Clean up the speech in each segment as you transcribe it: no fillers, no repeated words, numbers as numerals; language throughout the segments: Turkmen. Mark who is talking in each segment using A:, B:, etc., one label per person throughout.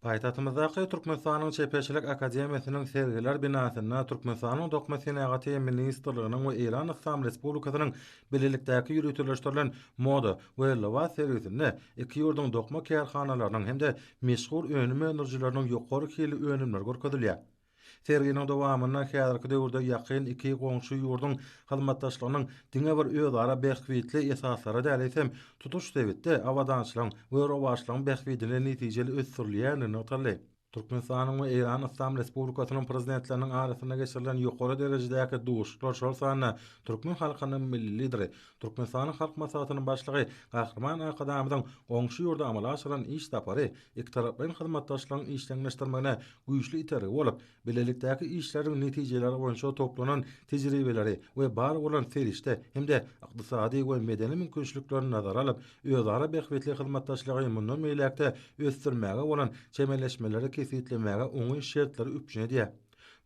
A: Paýtagtymyzdaky Türkmenistanyň Çeperçilik akademiýasynyň sergiler binasynda Türkmenistanyň Dokma senagaty ministrliginiň we Eýran Yslam Respublikasynyň bilelikdäki ýöriteleşdirilen moda we lybas sergisinde iki ýurduň dokma kärhanalarynyň hem-de meşhur önüm öndürijileriniň ýokary hilli önümleri görkezilýär. Serginiň dowamynda häzirki döwürde ýakyn iki goňşy ýurduň hyzmatdaşlygynyň diňe bir özara bähbitli esaslara däl, eýsem, tutuş sebitde abadançylygyň we rowaçlygyň bähbidine netijeli ösdürilýändigi nygtaldy. Türkmenistanyň we Eýran Yslam Respublikasynyň Prezidentleriniň arasynda geçirilen ýokary derejedäki duşuşyklar, şol sanda türkmen halkynyň Milli Lideri, Türkmenistanyň Halk Maslahatynyň Başlygy Gahryman Arkadagymyzyň goňşy ýurda amala aşyran iş sapary ikitaraplaýyn hyzmatdaşlygyň işjeňleşdirmegine güýçli itergi bolup, bilelikdäki işleriň netijeleri boýunça toplanan tejribeleri we bar bolan serişde hem-de ykdysady we medeni mümkinçiliklerini nazara alyp, özara bähbitli hyzmatdaşlygy mundan beýläk-de ösdürmäge bolan çemeleşmeleri kesgitlemäge oňyn şertleri üpjün edýär.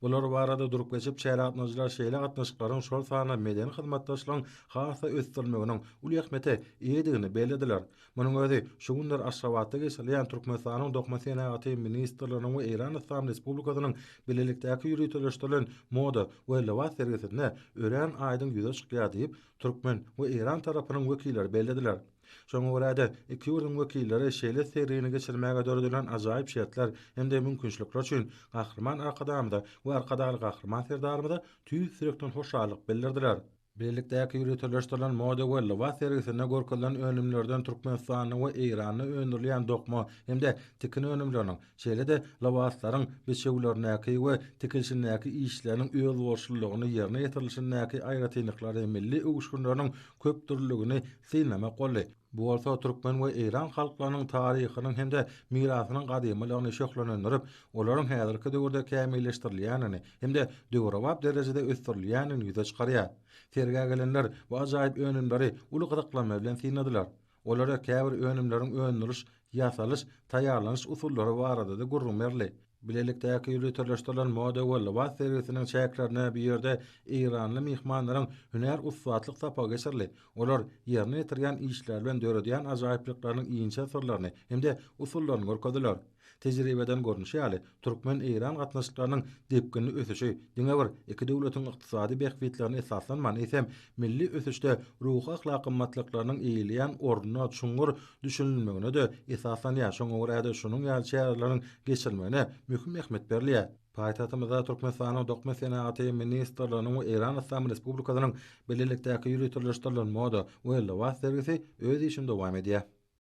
A: Bular barada durup geçip, çärä gatnaşyjylar şeýle gatnaşyklaryň, şol sanda medeni hyzmatdaşlygyň has-da ösdürilmeginiň uly ähmiýete eýedigini bellediler. Munuň özi şu günler Aşgabatda geçirilýän Türkmenistanyň Dokma senagaty ministrliginiň we Eýran Yslam Respublikasynyň bilelikdäki ýöriteleşdirilen moda we lybas sergisinde örän aýdyň ýüze çykýar diýip, türkmen we eýran tarapynyň wekilleri bellediler. Şoňa görä-de, iki ýurduň wekilleri şeýle sergini geçirmäge döredilen ajaýyp şertler hem-de mümkinçilikler üçin Gahryman Arkadagymyza we Arkadagly Gahryman Serdarymyza tüýs ýürekden hoşallyk bildirdiler. Bilelikdäki ýöriteleşdirilen moda we lybas sergisinde görkezilen önümlerden Türkmenistanda we Eýranda öndürilýän dokma hem-de tikin önümleriniň, şeýle-de lybaslaryň biçüwlerindäki we tikilişindäki işleriniň özboluşlylygyny, ýerine ýetirilişindäki aýratynlyklary, milli öwüşginleriniň köpdürlüligini synlamak boldy. Bu bolsa türkmen we eýran halklarynyň taryhynyň hem-de mirasynyň gadymylygyny şöhlelendirip, olaryň häzirki döwürde kämilleşdirilýändigini hem-de döwrebap derejede ösdürilýändigini ýüze çykarýar. Sergä gelenler bu ajaýyp önümleri uly gyzyklanma bilen synladylar. Olara käbir önümleriň öndüriş, ýasalyş, taýýarlanyş usullary barada-da gürrüň berildi. Bilelikdäki ýöriteleşdirilen moda we lybas sergisiniň çäklerinde bu ýerde eýranly myhmanlaryň hünär ussatlyk sapagy geçirildi. Olar ýerine ýetirýän işleri bilen döredýän ajaýyplyklarynyň inçe syrlaryny hem-de usullaryny görkezdiler. Tejribeden görnüşi ýaly, türkmen-eýran gatnaşyklarynyň depginli ösüşi diňe bir iki döwletiň ykdysady bähbitlerine esaslanman, eýsem, milli ösüşde ruhy-ahlak gymmatlyklarynyň eýeleýän ornuna çuňňur düşünilmegine-de esaslanýar, şoňa görä-de şunuň ýaly çäreleriň geçirilmegine möhüm ähmiýet berilýär. Paýtagtymyzda Türkmenistanyň Dokma senagaty ministrliginiň we Eýran Yslam Respublikasynyň bilelikdäki ýöriteleşdirilen moda we lybas sergisi öz işini dowam edýär.